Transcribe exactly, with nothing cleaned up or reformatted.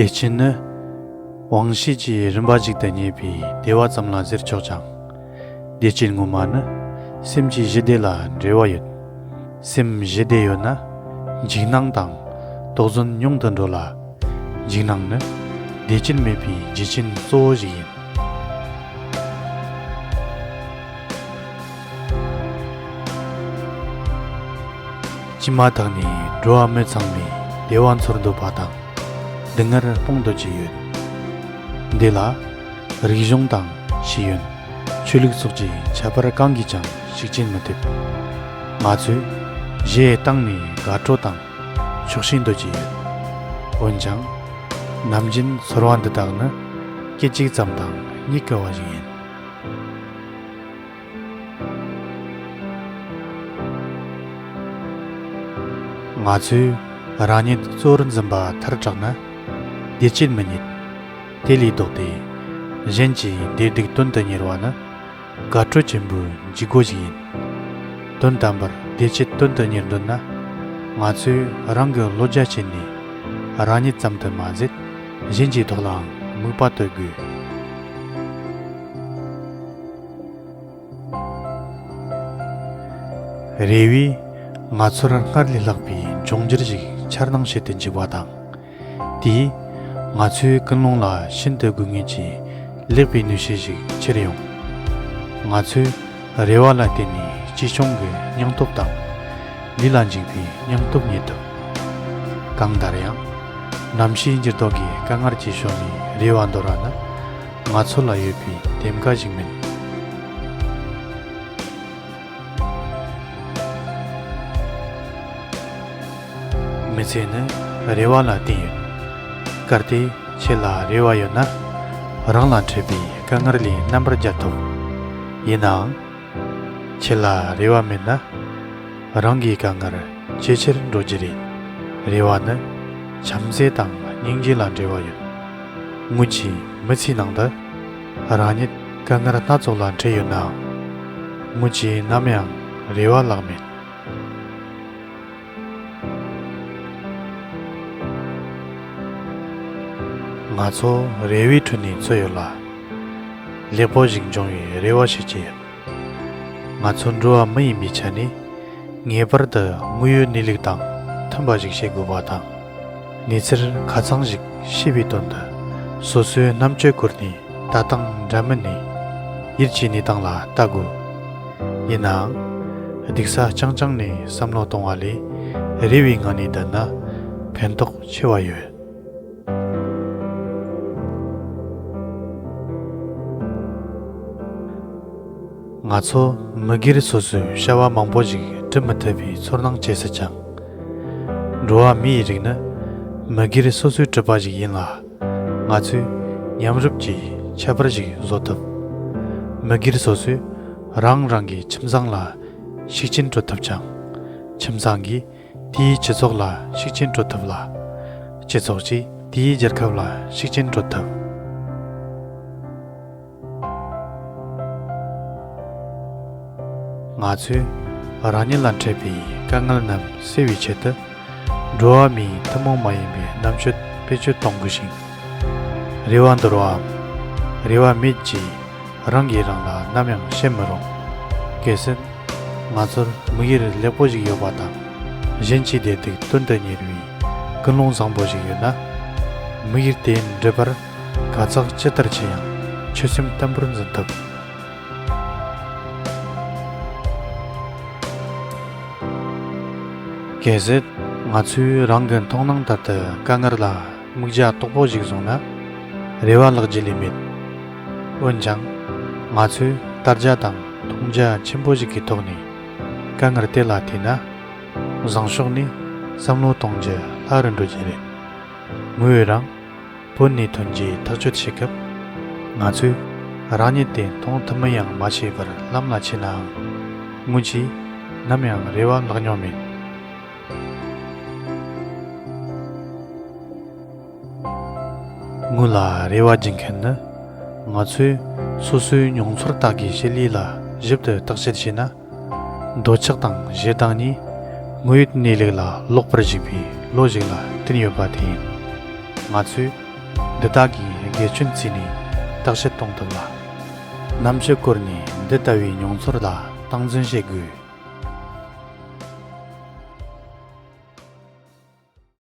བདེ་སྐྱིད་ནི་དབང་ཤེས་ཀྱི་རིམ་པ་ཞིག་ཏུ་རྙེད་པའི་བདེ་བ་ཙམ་ལ་ཟེར་ཆོག་ཅིང་། བདེ་སྐྱིད་ངོ་མ་ནི་སེམས་ཀྱི་ཞི་བདེ་ལ་འབྲེལ་བ་ཡོད། སེམས་ཞི་བདེ་ཡོད་ན་འཇིགས་སྣང་དང་དོགས་ཟོན་ཉུང་དུ་འགྲོ་ལ། འཇིགས་སྣང་ནི་བདེ་སྐྱིད་མེད་པའི་རྒྱུ་རྐྱེན་གཙོ་བོ་ཞིག་ཡིན། སྐྱེས་མ་ཐག་ནས་འགྲོ་བ་མི་ཚང་མས་བདེ་བ་འཚོལ་འདོད་པ་དང་སྡུག་བསྔལ་སྤོང་འདོད་ཀྱི་ཡོད། འདི་ལ་རིག་གཞུང་དང་ཤེས་ཡོན། ཆོས་ལུགས་སོགས་ཀྱི་ཁྱད་པར་གང་གིས་ཀྱང་ཤུགས་རྐྱེན་མི་ཐེབས། ང་ཚོས་གཞས་བཏང་ནས་དགའ་སྤྲོ་དང་ཆོག་ཤེས་འདོད་ཀྱི་ཡོད། འོན་ཀྱང་། ནམ་རྒྱུན་ཚོར་བ་འདི་དག་ནི་སྐད་ཅིག་ཙམ་དང་རྙེད་དཀའ་བ་ཞིག་ཡིན། ང་ཚོས་རང་ཉིད་གཙོ་བོར་འཛིན་པ་ཐལ་དྲགས་ན། བདེ་སྐྱིད་མི་རྙེད། དེ་ལས་ལྡོག་སྟེ། གཞན་གྱི་བདེ་སྡུག་དོན་དུ་གཉེར་བ་ནི། དགའ་སྤྲོ་ཆེན་པོའི་འཇུག་སྒོ་ཞིག་ཡིན། དོན་དམ་པར་བདེ་སྐྱིད་དོན་དུ་གཉེར་འདོད་ན། ང་ཚོས་རང་གི་བློ་རྒྱ་བསྐྱེད་ནས་རང་ཉིད་ཙམ་དུ་མ་ཟད། གཞན་གྱི་ཐོག་ལའང་མོས་པ་གཏོད་དགོས། རེ་བས་ང་ཚོར་སྔར་ལས་ལྷག་པའི་འབྱུང་འགྱུར་ཞིག་འཆར་སྣང་བྱེད་དུ་འཇུག་པ་དང་། དེས་ང་ཚོའི་ཀུན་སློང་ལ་ཤིན་ཏུ་དགོས་ངེས་ཀྱི་ལེགས་པའི་ནུས་ཤུགས་ཤིག་ཁྱེར་ཡོང་། ང་ཚོས་རེ་བ་ལ་བརྟེན་ནས་གཅེས་སྐྱོང་གི་སྙིང་སྟོབས་དང་། ལུས་ལ་འཇུག་པའི་སྙིང་སྟོབས་རྙེད་ཐུབ། གང་ལྟར་ཡང་། གནམ་གཤིས་འགྱུར་ལྡོག་གི་དཀའ་ངལ་གྱི་ཕྱོགས་ནས་རེ་བ་འདོར་བ་ནི། ང་ཚོ་ལ་ཡོད་པའི་དེམ་ཀ་ཞིག་མིན། མི་ཚེ་ནི་རེ་བ་ལ་བརྟེན་ཡོད། གལ་ཏེ་ཁྱེད་ལ་རེ་བ་ཡོད་ན། རང་ལ་འཕྲད་པའི་དཀའ་ངལ་ལས་རྣམ་པར་རྒྱལ་ཐུབ། ཡིན་ནའང་། ཁྱེད་ལ་རེ་བ་མེད་ན། རང་གི་དཀའ་ངལ་ཇེ་ཆེར་འགྲོ་རྒྱུ་རེད། རེ་བ་ནི་བྱམས་བརྩེ་དང་སྙིང་རྗེ་ལ་འབྲེལ་བ་ཡོད། སྔོན་གྱི་མི་ཚེའི་ནང་དུ་རང་ཉིད་དཀའ་ངལ་སྣ་ཚོགས་ལ་འཕྲད་ཡོད་ནའང་། སྔོན་གྱིས་ནམ་ཡང་རེ་བ་བརླགས་མེད། ང་ཚོ་རེ་བའི་ཁྲོད་ནས་འཚོ་ཡོད་ལ། ལེགས་པོ་ཞིག་འབྱུང་བའི་རེ་བ་བྱེད་ཀྱི་ཡོད། ང་ཚོ་འགྲོ་བ་མི་ཡིན་པའི་ཆ་ནས། ངེས་པར་དུ་དངོས་ཡོད་གནས་ལུགས་དང་མཐུན་པ་ཞིག་བྱེད་དགོས་པ་དང་། གནས་ཚུལ་ཁ་ཚང་ཞིག་ཤེས་པའི་དོན་དུ། སོ་སོའི་རྣམ་དཔྱོད་བཀོལ་ནས་ལྟ་སྟངས་འདྲ་མིན་ནས་ཡུལ་གྱི་གནས་སྟངས་ལ་ལྟ་དགོས། ཡིན་ནའང་། སྡུག་ས་རྐྱང་རྐྱང་ནས་བསམ་བློ་གཏོང་བ་ལས། རེ་བའི་ངང་ནས་བསྡད་ན་ཕན་ཐོགས་ཆེ་བ་ཡོད། ང་ཚོ་མི་སྒེར་སོ་སོའི་བྱ་བ་མང་པོ་ཞིག་སྒྲུབ་མི་ཐུབ་པའི་ཚོར་སྣང་སྐྱེ་སྲིད་ཀྱང་། འགྲོ་བ་མིའི་རིགས་ནི་མི་སྒེར་སོ་སོའི་གྲུབ་པ་ཞིག་ཡིན་ལ། ང་ཚོས་མཉམ་རུབ་ཀྱིས་ཁྱད་པར་ཞིག་བཟོ་ཐུབ། མི་སྒེར་སོ་སོས་རང་རང་གི་ཁྱིམ་ཚང་ལ་ཤུགས་རྐྱེན་སྤྲོད་ཐུབ་ཅིང་། ཁྱིམ་ཚང་གིས་དེའི་སྤྱི་ཚོགས་ལ་ཤུགས་རྐྱེན་སྤྲོད་ཐུབ་ལ། སྤྱི་ཚོགས་ཀྱིས་དེའི་རྒྱལ་ཁབ་ལ་ཤུགས་རྐྱེན་སྤྲོད་ཐུབ། ང་ཚོས་རང་ཉིད་ལ་འཕྲད་པའི་དཀའ་ངལ་རྣམས་སེལ་བའི་ཆེད་དུ། འགྲོ་བ་མིའི་ཐུན་མོང་མ་ཡིན་པའི་རྣམ་དཔྱོད་བེད་སྤྱོད་གཏོང་དགོས་ཤིང་། རེ་བ་འདོར་བའམ་རེ་བ་མེད་ཅེས་རང་གིས་རང་ལ་ནམ་ཡང་བཤད་མི་རུང་། གལ་སྲིད་ང་ཚོར་དམིགས་ཡུལ་ལེགས་པོ་ཞིག་ཡོད་པ་དང་། གཞན་གྱི་བདེ་སྡུག་དོན་དུ་གཉེར་བའི་ཀུན་སློང་བཟང་པོ་ཞིག་ཡོད་ན། དམིགས་ཡུལ་དེ་འགྲུབ་པར་དཀའ་ཚེགས་ཇི་ལྟར་ཆེ་ཡང་ཆོད་སེམས་བརྟན་པོར་འཛིན་ཐུབ། གལ་སྲིད་ང་ཚོས་རང་གི་མཐོང་སྣང་ལྟར་དུ་དཀའ་ངལ་ལ་དམིགས་རྒྱ་དོག་པོ་ཞིག་བཟུང་ན། རེ་བ་བརླག་རྒྱུ་ལས་མེད། འོན་ཀྱང་། ང་ཚོས་དར་རྒྱས་དང་མཐོང་རྒྱ་ཆེན་པོ་ཞིག་གི་ཐོག་ནས་དཀའ་ངལ་དེ་ལ་ཐུག་ན། བཟང་ཕྱོགས་ནས་བསམ་བློ་གཏོང་རྒྱུ་སླ་རུ་འགྲོ་རྒྱུ་རེད། ངོས་རང་བོད་ནས་ཐོན་རྒྱུའི་ཐག་གཅོད་བྱེད་སྐབས། ང་ཚོས་རང་ཉིད་དེ་མཐོང་ཐུབ་མིན་ཡང་མ་ཤེས་པར་ལམ་ལ་ཆས་ནའང་། སྔོན་གྱིས་ནམ་ཡང་རེ་བ་བརླག་མྱོང་མེད། སྔོན་ལ་རེ་བ་རྒྱུ་མཁན་ནི། ང་ཚོས་སོ་སོའི་མྱོང་ཚོར་དག་གི་བྱེད་ལས་ལ་ཞིབ་ཏུ་བརྟག་དཔྱད་བྱས་ན། འདོད་ཆགས་དང་ཞེ་སྡང་གཉིས་དངོས་ཡོད་གནས་ལུགས་ལ་ལོག་པར་ཞུགས་པའི་བློ་ཞིག་ལ་བརྟེན་ཡོད་པ་དེ་ཡིན། ང་ཚོས་ འདི་དག་གིས་དགེ་སྐྱོན་བརྩིས་ནས་བརྟག་དཔྱད་གཏོང་ཐུབ་ལ། ནམ་ཞིག་བསྐོར་ནས་འདི་ལྟ་བུའི་མྱོང་ཚོར་ལ་སྟངས་འཛིན་བྱེད་དགོས།